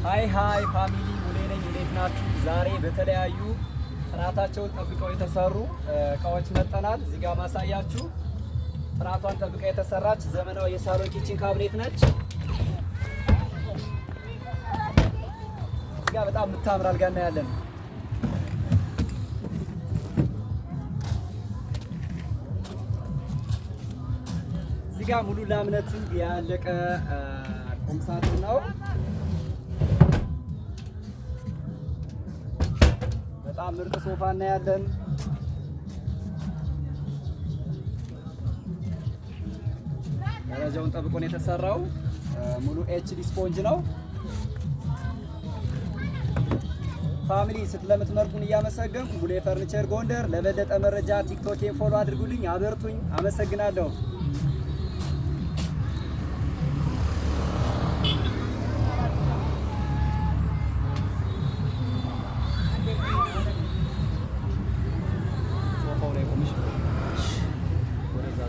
Hi hi family፣ ሙሌ ነኝ። እንዴት ናችሁ? ዛሬ በተለያዩ ጥራታቸውን ጠብቀው የተሰሩ እቃዎች መጥተናል። እዚህ ጋር ማሳያችሁ ጥራቷን ጠብቃ የተሰራች ዘመናዊ የሳሎን kitchen cabinet ነች። እዚህ ጋር በጣም የምታምር አልጋ እናያለን። እዚህ ጋር ሙሉ laminating ያለቀ ቁምሳጥን ነው። በጣም ምርጥ ሶፋ እናያለን። ደረጃውን ጠብቆ ነው የተሰራው። ሙሉ HD sponge ነው። Family ስለምትመርጡን እያመሰገንኩ ሙሌ ፈርኒቸር ጎንደር። ለበለጠ መረጃ ቲክቶኬን follow አድርጉልኝ፣ አበርቱኝ። አመሰግናለሁ። ሶፋው ላይ ቆምሽ ወደዛ።